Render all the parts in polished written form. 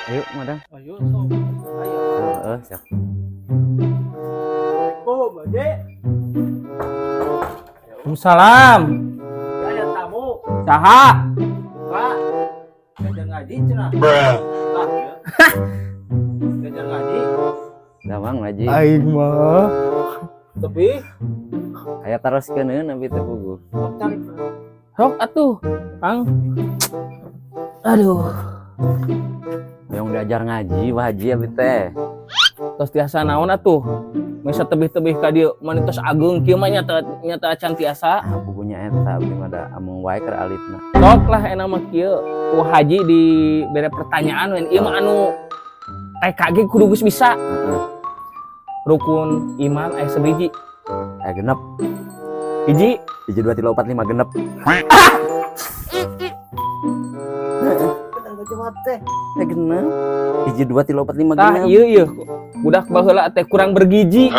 Ayo, madang. Ayo sok. Ayo. Heeh, siap. Assalamualaikum, Haji. Waalaikumsalam. Aya tamu. Saha? Pak. Ngajar ngaji cenah. Tah, ya. Ngajar ngaji. Damang, Haji. Aing mah. Tapi Aya taroskeun abi teh puguh. Sok cari. Sok atuh, Kang. Aduh, Yang diajar ngaji, Pak Haji, abi teh. Tos tiasa naon atuh? Masa tebih-tebih ka dieu mani tos ageung kieu mah nyata nyata acan tiasa. Ah, puguhnya eta abdi mah da ameng wae keur alitna. Sok lah enak mah kieu ku haji dibere pertanyaan we ieu mah anu TK ge kudu geus bisa. Heeh. Rukun iman aya sabiji? Aya 6. Hiji. 1, 2, 3, 4, 5, 6. Bener jawab teh. Aya 6. 1, 2, 3, 4, 5, Tah 6. Ieu ieu budak baheula teh kurang bergizi.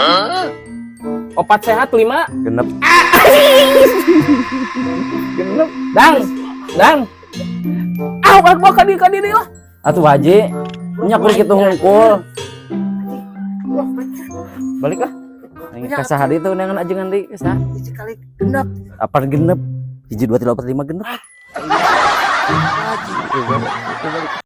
Opat sehat lima. 6. 6. Dang dang, ah, gua ka dieu, ka dieu lah. Atuh, Haji, nya kur kitu hungkul. Balik lah. Aing ka saha deui tuh neangan ajengan deui ka saha? Hiji kali 6. Apa 6? 1, 2, 3, 4, 5, 6. Haji.